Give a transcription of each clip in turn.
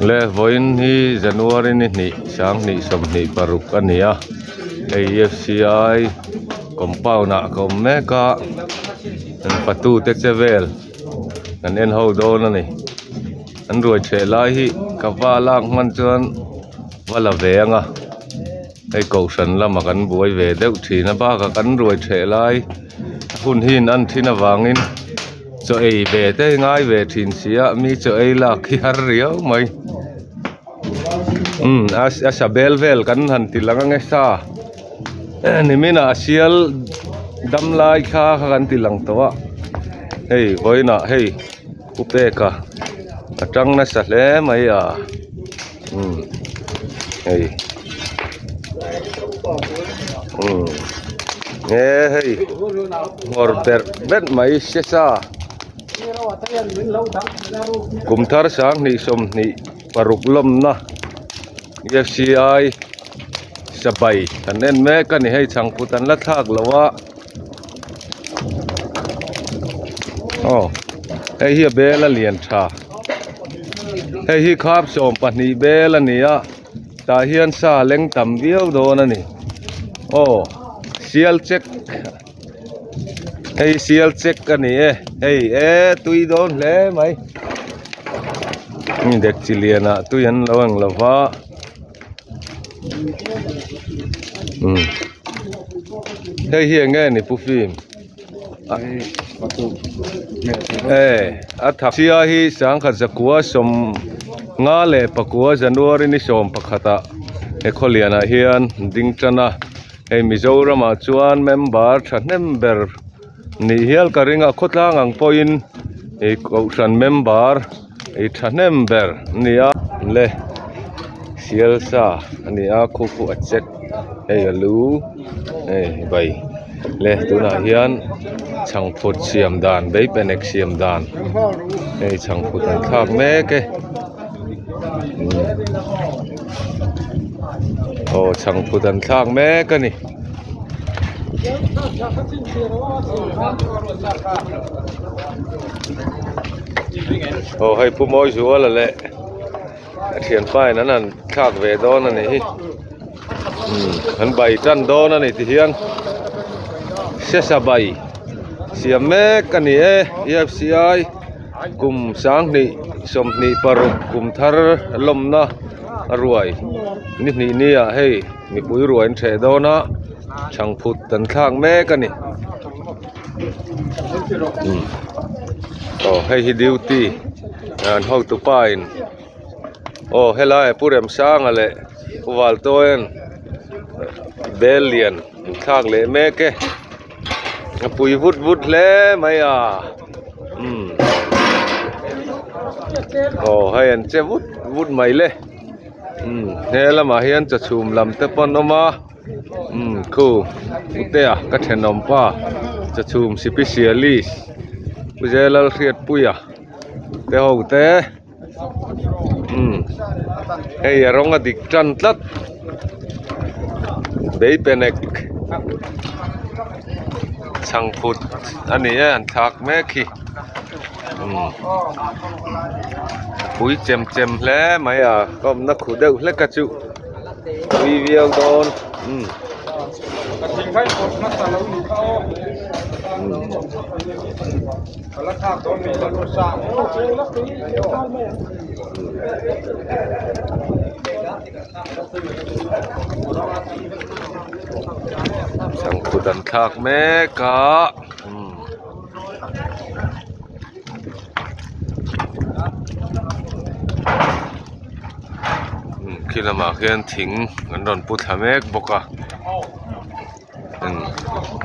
Le vawiin hi January ni hnih sanghnih sawmhnih paruk a ni a hei F C I compound ah ka awm mek a an fatu te che vel kan en ho dawn a ni an ruai chheh lai hi ka va lak hman chuan va la ve ang a hei kohhran lamah kan buai ve deuh thin a bakah kan ruai chheh lai hun hi in an thin avangin chaw ei ve te hi ngai ve thin si a mi chaw ei lak hi har riau mai umm a sa bel vel kan han ti lang ange sa nimin ah sial dam lai kha kha kan ti lang tawh a hei vawiinah hei u peka a tang nasa hle mai a umm hei umm nge hei nghawr berh berh mai se sa kum thar sanghnih sawmhnih paruk lawmna F C I sabai kan en mek a ni hei chhangphut an la thlak lo a aw hei hi a bel a lian tha hei hi khap 12 bel a ni a tah hian sa leng tam viau dawn a ni aw sial check hei sial check a ni e hei e tui dawn hle mai dek chi lian ah tui an lo ang lova. Hei hi eng nge ni pu fim e a thak sia hi sangkhat zakua sawm nga leh pakua January ni sawm pakhatah he khawlianah hian ding tan a hei Mizoramah chuan member thahnem ber nih hial ka ring a khawtlang ang pawhin ih kohhran member Ei thahnem ber a ni a le sial sa a ni a khu khu a check hei a lu hei vai le tunah hian chhangphut siam dan beipenek siam dan hei chhangphut an thlak mek e aw chhangphut an thlak mek a ni. Aw hei Pu Mawizuala leh a thianpa in an han thlak ve dawn a nih hi umm an bai tan dawn a ni ti hian sesa bai siam mek a ni e E F C I kum sanghnih sawmhnih paruk kum thar lawmna a ruai ni hnih ni ah hei mipui ruai an ṭheh dawn a chhangphut an thlak mek a ni. Aw hei hi duty an hotu pa in aw helai ah Pu Remsanga leh Pu Valtawian bel lian an thlak leh mek e a pui vut vut hle mai a umm aw hei an che vut vut mai le umm he lamah hian chaw chhum lam te pawh an awm a. Umm khu putea ka thenawm pa chachhum sipisialis pu zelal hriatpuia te ho te umm hei a rawng a dik tan tlat beipenek chhangphut a ni e an thlak mek hi umm pui chem chem hle mai a ka awmna khuh deuh hlek a chu. Tui viau dawn umm. Chhangphut an thlak mek a umm. Khi lamah khian thing an rawn pu thla mek bawk a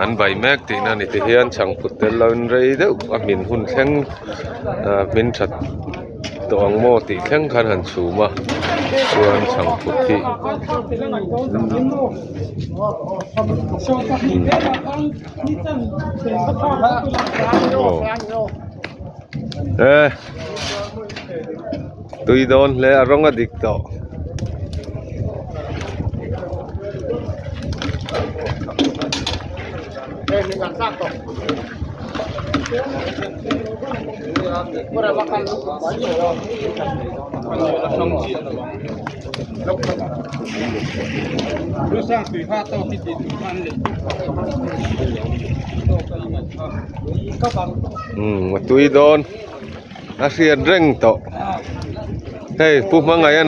an bai mek tihna a ni tihian chhangphut tel lo in rei deuh a hmin hun thleng ah hmin that tawh ang maw tih thleng khan han chhum a chuan chhangphut hi aw. Tui dawn hle a rawng a dik tawh. Umm a tui dawn a hriat reng tawh hei pu hmangaih a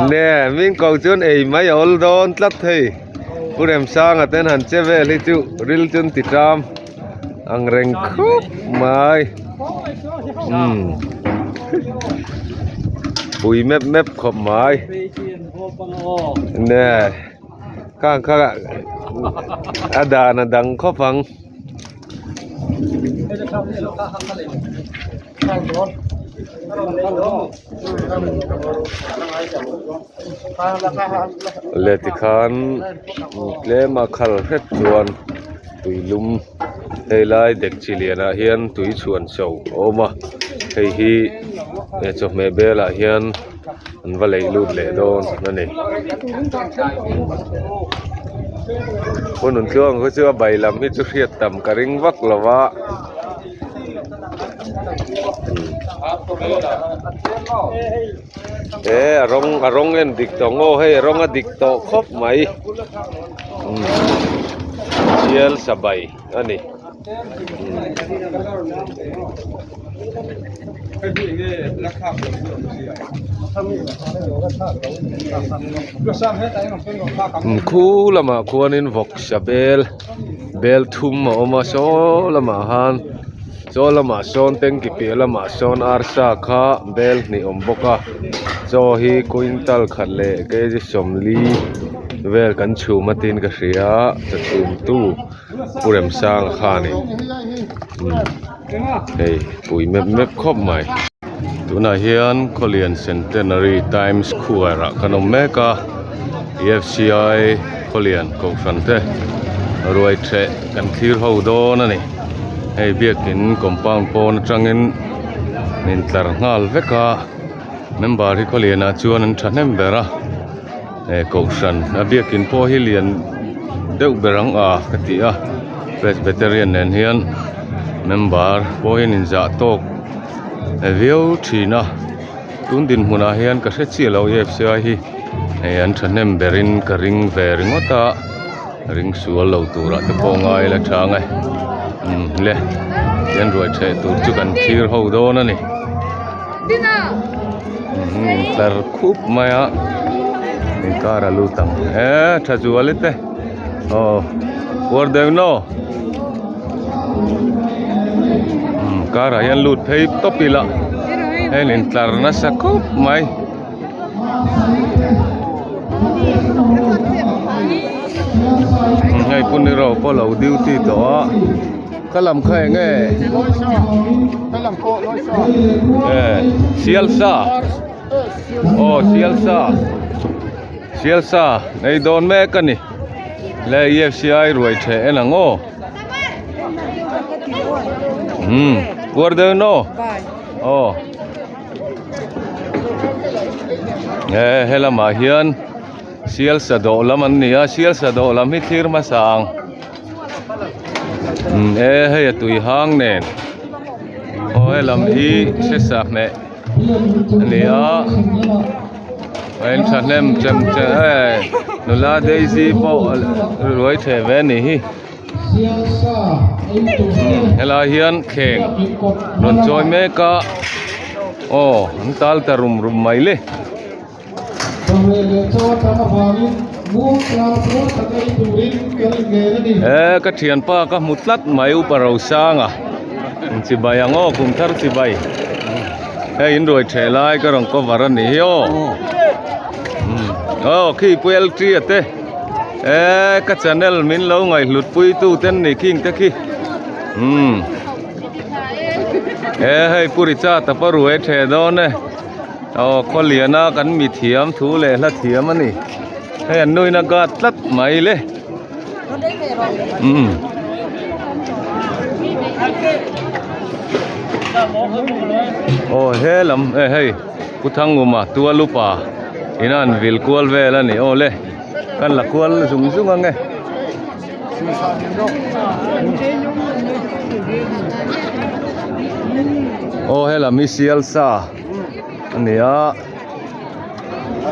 nge min ko chuan ei mai a awl dawn tlat hei pu Remsanga ten han che vel hi chu ril chu an ti ṭam ang reng khup mai umm pui mep mep khawp mai nge khang kha a dan a dang khawp ang. Le tikhan tlem a khal hret chuan tuilum hei lai dekchi lianah hian tui chhuan cho a awm a hei hi chawhmeh belah hian an va leih lut leh dawn a ni hun hun tluang hi chu a bai lam hi chu hriat tam ka ring vak lo va he a rawng a rawng en dik tawh ngaw hei a rawng a dik tawh khawp mai sial sa bai a ni. Khu lamah khuanin vawksa bel bel thum a awm a saw lamah han saw lamah sawn tanki piah lamah sawn arsa kha bel hnih a awm bawk a chaw hi quintal khat leh kg sawmli vel kan chhum a tiin ka hria chaw chhum tu. Pu Remsanga khanin hei pui mep mep khawp mai. Tunah hian Khawlian Centenary Times Square ah kan awm mek a, EFCI Khawlian Kohhran te ruai theh kan thlir ho dawn a ni. Hei biakin compound pawn atangin min tlar nghal vek a, member hi Khawlian ah chuan an thahnem ber a. Eh kohhran a biakin pawh hi lian deuh ber ang a ka ti a presbyterian nen hian member pawh hian inzah tawk viau thin a tun dinhmunah hian ka hre chiah lo AFCI hi hei an thahnem berin ka ring ve ringawt a ring sual lo turah te pawh ngai la chang e umm le tihian ruai theh tur chu kan thlir ho dawn a ni. Tlar khup mai a inkar a lut ang e tha zual te aw uar deuh naw car ah hian lut phei tawp ila heng in tlar nasa khawp mai. Hei puniro pawh lo duty tawh a. Ka lam kha eng nge? Sialsa aw sialsa sialsa nei dawn mek a ni le EFCI ruai theh en ang aw umm uar deuh in aw aw he helamah hian sialsa dawh lam an ni a sialsa dawh lam hi thlir hmasa ang. Umm e hei a tui hang nen aw helam hi hresa hmeh a ni a a in thahnem chem chem e nula daisy pawh ruai theh ve a nih hi helai hian thleng rawn chawi mek a aw an tal ta rum rum mai le. He ka thianpa ka hmu tlat mai upa Rosanga chibai ang aw kum thar chibai hei in ruai theh lai ka rawn cover a nih hi aw aw khi pu LT a te e ka channel min lo ngaihhlut pui tu ten ni khing te khi umm e hei pu Richard a pawh ruai theh dawn e. Aw khaw liana kan mi thiam thu leh hla thiam a ni hei an nuin a guard tlat mai le umm aw he lam e hei pu Thanguma tualupa ina an vil kual vel a ni aw le kan la kual zung zung ang e. Aw helam hi sial sa a ni a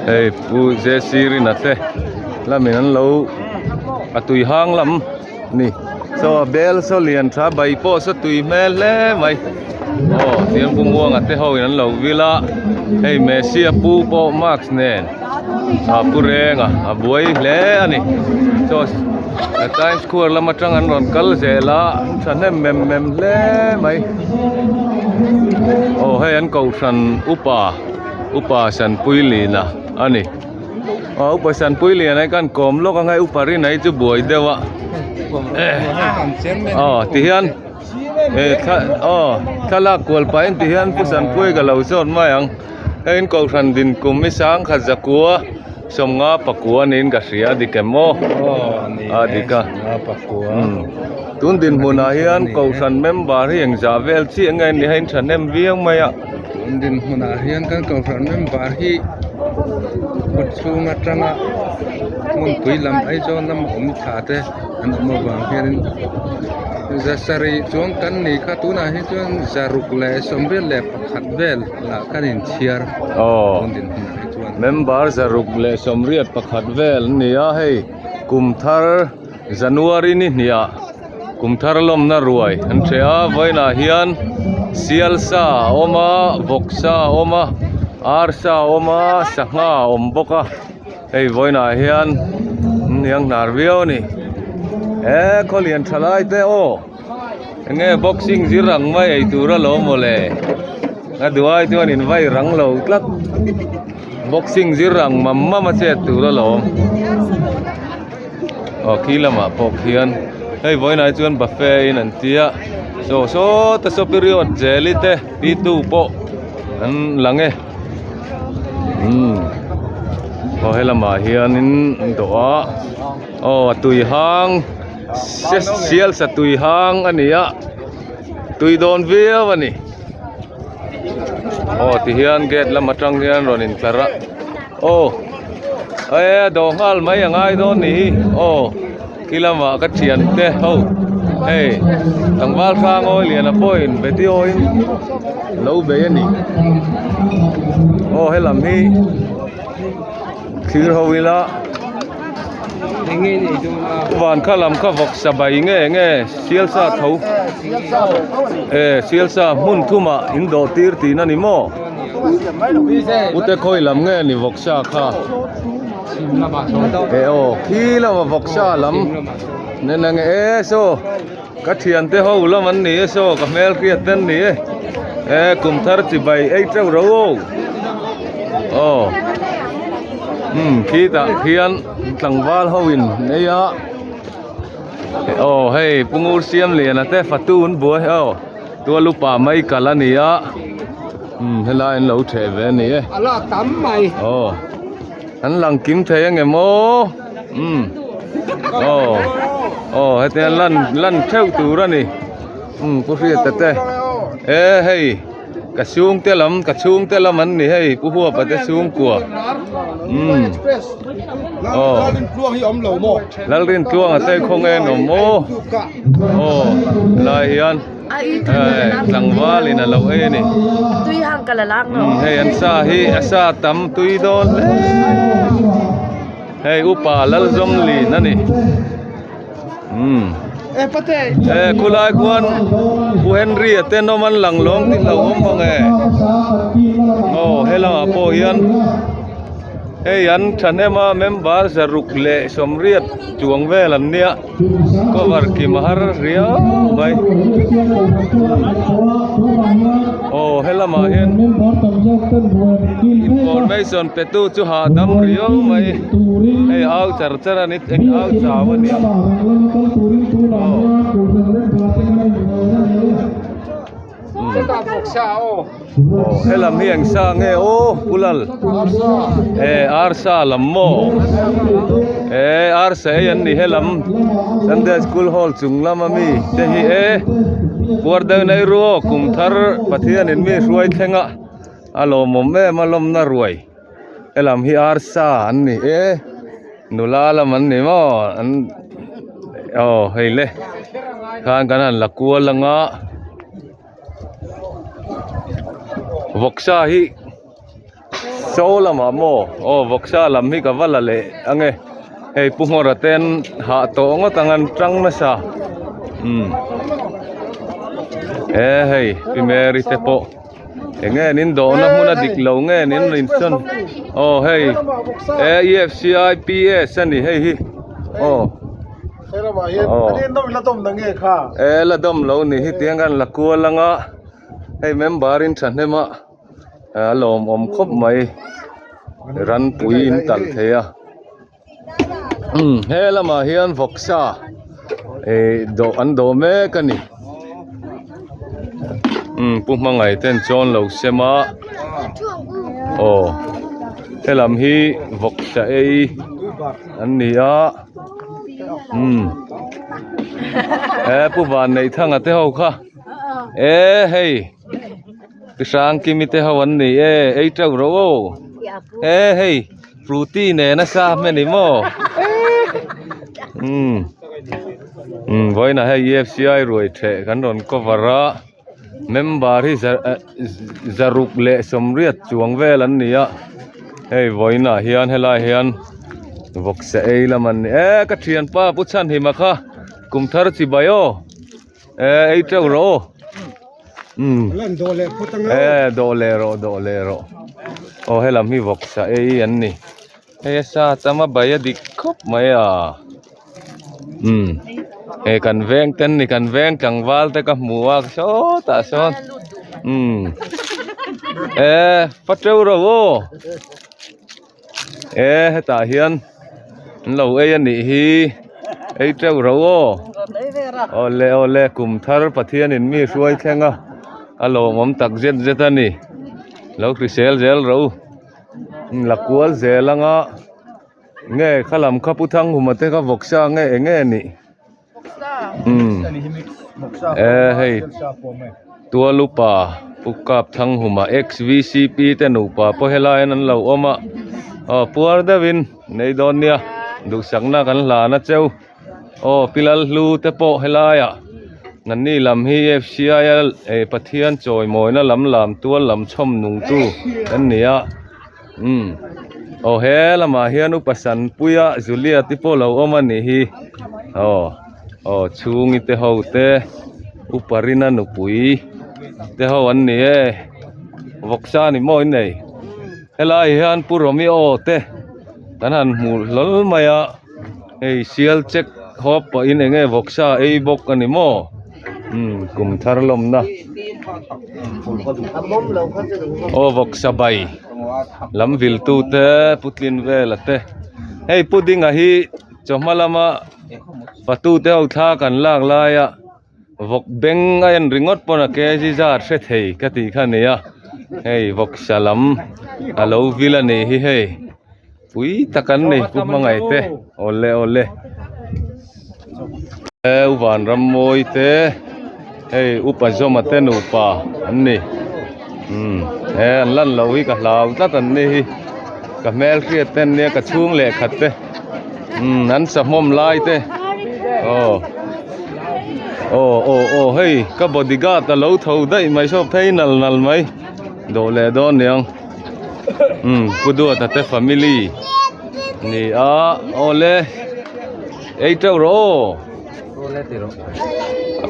hei pu J C Rina te lamin an lo a tui hang lam a ni saw a bel saw lian tha bai pawh saw tui hmel hle mai aw tiang pu Muanga te ho in an lo vil a hei Messi a pu pawh mask nen a pu Renga a buai hle a ni saw Times Square lam atang an rawn kal zel a an thahnem mem mem hle mai aw hei an kohhran upa upa Sanpuiliana a ni aw upa Sanpuiliana hi khan kawm lawk ang a upa rin ai chu buai deuh a aw tihian aw thlalak kual pahin tihian pu Sanpui ka lo zawt mai ang. Hei in kohhran din kum hi sangkhat zakua sawmnga pakua niin ka hria a dik em aw a dik a tun dinhmunah hian kohhran member hi engzah vel chiah nge ni hei in thahnem viau mai a tun dinhmunah hian kan kohhran member hi kawt chhung atanga hmunpui lam Aizawl lama awm thla te an awm avang hianin zasarih chuang kan ni kha tunah hi chuan zaruk leh sawmriat leh pakhat vel. Lah kan inchhiar aw member zaruk leh sawmriat pakhat vel an ni a hei kum thar January ni hniah kum thar lawmna ruai an ṭheh a vawiinah hian sial sa a awm a vawk sa a awm a ar sa a awm a sangha a awm bawk a hei vawiinah hian an hniang hnar viau a ni he khawlian tha lai te aw. Enge boxing zir ang mai ei tur alawm mawle a duh ai chuan in vai rang lo tlat boxing zir ang mam mam a chet tur alawm aw khi lamah pawh khian hei vawiinah hi chuan buffet in an tia saw sawta saw period jeli te pitu pawh an lang e umm aw helamah hianin an dawh a aw a tui hang. Sial sa tui hang a ni a tui dawn viau a ni aw ti hian gate lam atang hian rawn in tlar a aw e dawh nghal mai a ngai dawn ni hi aw khi lamah ka thian te ho hei tlangval hrang awi lian a pawhin video in lo bei a ni aw helam hi thlir ho ila. Van kha lam kha vawk sa bai nge nge sial sa tho e sial sa hmun thumah in dawh tir tihna ni maw ute khawi lam nge ni vawk sa kha e aw khi lama vawk sa lam nen ang e saw ka thiante ho lam an ni e saw ka hmel hriat te an ni e e kum thar chi bai ei teuh ro aw aw umm khitah khian tlangval ho in nei a aw hei pungur siam lian a te fatu an buai aw tual upa mai kal a ni a umm helai an lo theh ve a ni e aw. An lang kim thei ang em aw umm aw aw hetiang lan lan theuh tur a ni umm pu hriata te e hei ka chhungte lam ka chhungte lam an ni hei pu huapa te chhungkua umm aw Lalrintluanga te khawnge an awm aw aw helai hian. Tlangval in a lo ei a ni hei an sa hi a sa tam tui dawn hle hei upa Lalzawmlin a ni umm e khulai khuan Pu Henry a ten awm an lang lawng tih hlauh awm bawk e aw helamah pawh hian hei an thahnem a member zaruk leh sawmriat chuang vel an nia. Cover kim a har riau mai aw helamah hian information pe tu chu hahdam riau mai hei au char char a ni eng au chau a ni ang aw. Aw helam hi eng sa nge aw pu lal e arsa lam maw e arsa ei an ni helam Sunday school hall chung lama mi te hi e puar deuh nei ru aw kum thar Pathian in mi hruai thleng a a lawmawm em a lawmna ruai helam hi arsa an ni e nula lam an ni maw an aw hei le khan kan han la kual ang a. Vawksa hi saw lamah maw aw vawksa lam hi ka va la leh ange hei pu nghawra ten hah tawh ngawt ang an tang nasa umm e hei pi Mary te pawh eng nge an indawhna hmun a dik lo nge an insawn aw hei e efcips a ni hei hi aw. Aw e la dawm lo ni hi tiang khan la kual anga hei member in thahnem a a lawmawm khawp mai ranpui in talh thei a umm he lamah hian vawksa ih dawh an dawh mek a ni umm pu hmangaih ten chawn lo sem a aw helam hi vawksa ei an ni a. Umm he pu van neih thanga te ho kha e hei ti hrang kimi te ho an ni e ei teuh rawh aw e hei frooti nen a sa hmel ni maw umm umm vawiinah hei efci ruai theh kan rawn cover a member hi za zaruk leh sawmriat chuang vel an ni a hei vawiinah hian helai hian vawksa ei lam an ni e ka thianpa pu chhanhima kha kum thar chibai aw e ei teuh rawh aw umm e dawh leh rawh dawh leh rawh aw helam hi vawksa ei an ni. Hei a sa tam a bai a dik khawp mai a umm hei kan veng ten ni kan veng tlangval te ka hmu a sawtah sawn umm e pa teuh ro aw e hetah hian an lo ei a nih hi ei teuh ro aw awle awle kum thar Pathian in mi hruai thleng a a lawmawm tak zet zet a ni lo hrisel zel ro. La kual zel anga nge kha lam kha pu Thanghuma te kha vawksa nge eng nge nih umm e hei Tualupa Pu Kap Thanghuma xvcp te nupa pawh helai an lo awm a aw puar deuhin nei dawn nia duhsakna kan hlan a cheu. Aw pi Lalhlu te pawh helaiah nanni lam hi fci a eh Pathian chawimawina lam lam tual lam chhawm nung tu an ni a umm aw he lamah hian upa Sanpuia Julia te pawh lo awm a nih hi aw aw chhungi te ho te upa Rina nupui te ho an ni e vawksa ni maw in nei helai hian Pu Romeo te kan han hmu hlawl mai a. Hei sial check hawp pawhin eng nge vawksa ei bawk a ni maw umm kum thar lawmna aw vawksa bai lam vil tu te putlin vela te hei pudding a hi chawhma lama fatu te ho thla kan lak laia vawk beng a en ringawt pawn a kg zat hre thei ka tih kha a ni a hei vawksa lam a lo vil a nih hi hei. Pui tak an nei pu hmangaih te awle awle heu vanram mawi te hei upa zawma te nupa an ni umm he an lan loh hi ka hlau tlat an ni hi ka hmel hriat te an nia ka chhung leh khat te umm an sahmawm lai te aw aw aw aw hei ka bodyguard a lo tho daih mai saw phei nal nal mai dawh leh dawn niang. Umm pu duata te family ni a awle ei teuh rawh aw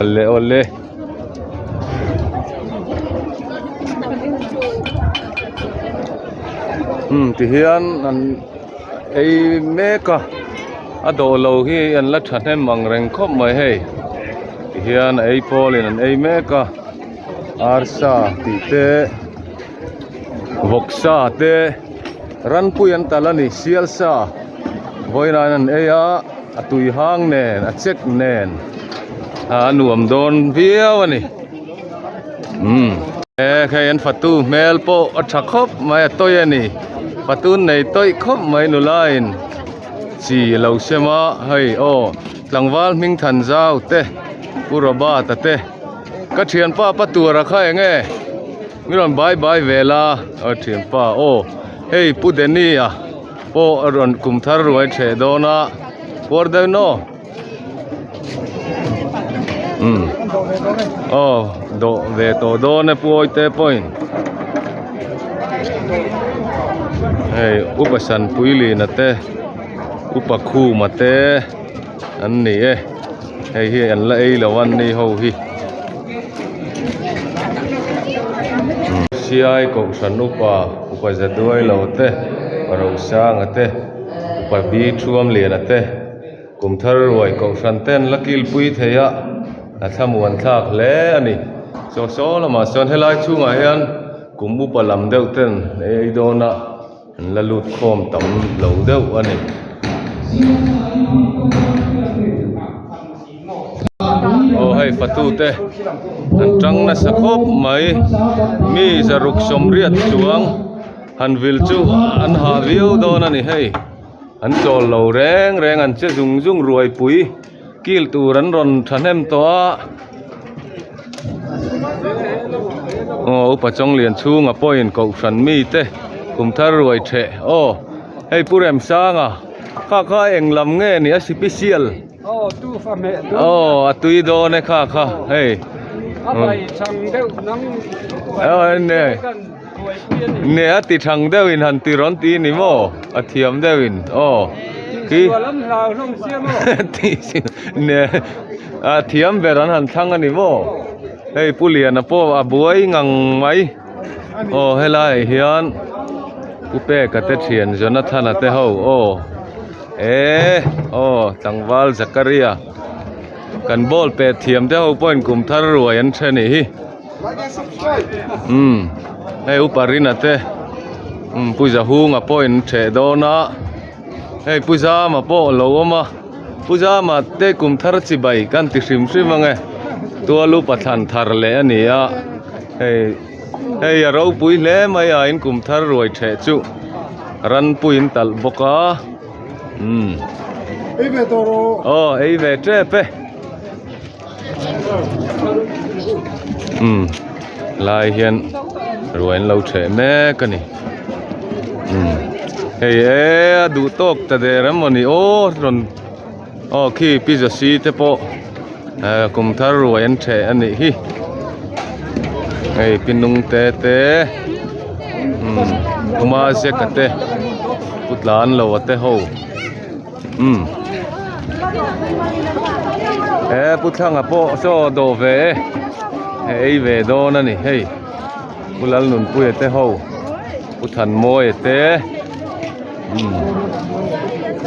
awle awle umm ti hian an ei mek a a dawh lo hi an la thahnem ang reng khawp mai hei ti hian a ei pawl in an ei mek a arsa tih te. Vawksa te ranpui an talh a ni sialsa vawiin an ei a a tui hang nen a chek nen a nuam dawn viau a ni umm e hei an fatu hmel pawh a tha khawp mai a tawi a ni fatu nei tawih khawp mai nula in chi a lo sem a hei aw tlangval hming than zau te pu Robert a te ka thianpa pa tura kha eng nge. Mi rawn bai bai ve la a thianpa aw hei pu Danny a pawh a rawn kum thar ruai theh dawn a puar deuh naw umm aw dawh ve tawh dawn e pu Awite pawhin. Hei upa Sanpuilina te upa Khuma te an ni e hei hi an la ei lo a ni ho hi Siai kohhran upa upa Zaduailo te upa Rosanga te upa Bi Thuamliana te. Kum thar ruai kohhran te an la kilpui thei a, a thlamuan thlak hle a ni. Saw saw lamah chuan helai chhungah hian kum upa lam deuh ten ei dawn a an la lut khawm tam lo deuh a ni. Aw hei fatu te an tang nasa khawp mai mi zaruk sawmriat chuang han vil chu an hah viau dawn a ni hei. An chawl lo reng reng an che zung zung ruai pui kil tur an rawn thahnem tawh a aw upa chawnglian chhunga pawhin kohhran mite kum thar ruai theh aw hei pu Remsanga kha kha eng lam nge ni a sipisial aw a tui dawn e kha kha hei aw ne. Ne a ti thang deuh in han ti rawn ti ni maw a thiam deuh in aw khi ne a thiam ber an han thlang a ni maw hei pu Liana pawh a buai ngang mai aw helai ah hian pu Peka te thian Jonathan-a te ho aw eh aw tlangval Zakaria kan ball pet thiam te ho pawhin kum thar ruai an then nih hi. Umm hei upa Rina te umm pu Zahunga pawh in theh dawn a hei pu Zama pawh a lo awm a pu Zama te kum thar chibai kan ti hrim hrim ang e tual upa thlan thar leh a ni a hei hei a ropui hle mai a in kum thar ruai theh chu ranpui in talh bawk a umm aw ei ve tep e. Umm lai hian ruai an lo theh mek a ni umm hei e a duh tawk ta der em mawni aw rawn aw khi pi zawsi te pawh eh kum thar ruai an theh a nih hi hei pi nung te te umm kuma zeka te pu tlan lo a te ho. Umm he pu thlanga pawh saw dawh ve e hei ei ve dawn a ni hei pu Lalnunpuia te ho pu Thanmawia te umm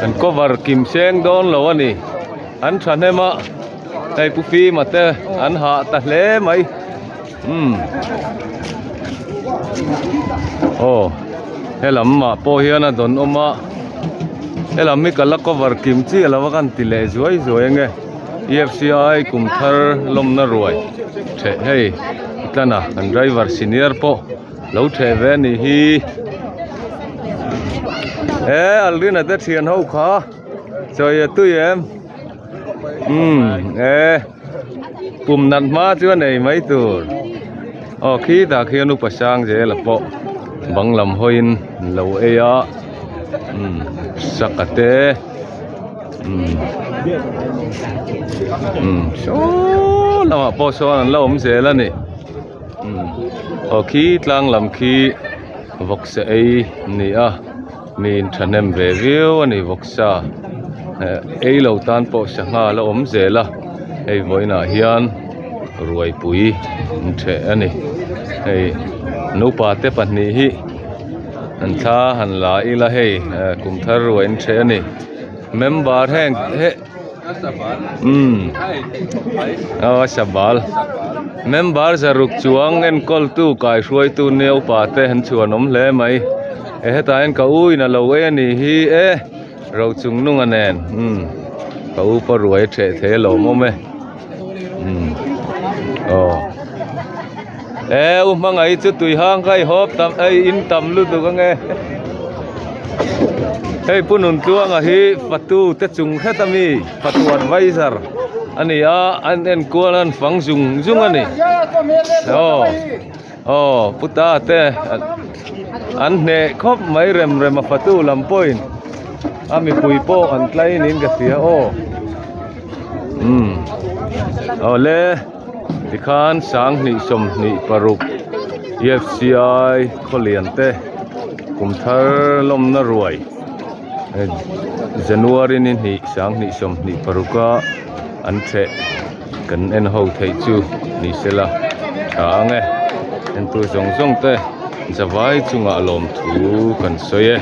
an cover kim seng dawn lo a ni an thahnem a hei pu Fima te an hah ta hle mai umm aw helam ah pawh hian a dawn awm a helam hi ka la cover kim chiah lo a kan ti leh zuai zuai ange E_F_C_I kum thar lawmna ruai theh hei tlana kan driver senior pawh lo theh ve a nih hi he Alrina te thian ho kha chawi a tui em umm e. Pum nat hma chu a nei mai tur aw khitah khian upa sang zel a pawh bang lam hawiin lo ei a umm saka te umm umm saw lamah pawh sawn an la awm zel a ni umm aw khi tlang lam khi vawksa ei a ni a. Mi in thahnem ve viau a ni vawksa eh ei lo tan pawh sangha la awm zel a hei vawiinah hian ruaipui an theh a ni hei nupa te pahnih hi an thla han la ila hei eh kum thar ruai an theh a ni member heng he umm aw a sabal member zaruk chuang enkawltu kaihruaitu naupa te an chhuan awm hle mai. E hetah hian ka u in a lo ei a nih hi e ro chung nunga nen umm ka u pawh ruai a theh thei a lawmawm e umm aw e u hmangaih chu tui hang kha i hawp tam ei in tam lutuk ange hei pu Nuntluanga hi fatu te chung hret ami fatu advisor a ni a an enkual an fang zung zung a ni aw. Aw puta te an hneh khawp mai rem rem a fatu lam pawhin a mipui pawh an tlai niin ka hria aw umm awle tikhan 2026. UFCI khawlian te kum thar lawmna ruai January ni hnih 20 26 a an theh kan en ho theih chu ni sela tha ang e entu zawng zawng te zavai chungah lawmthu kan sawi e.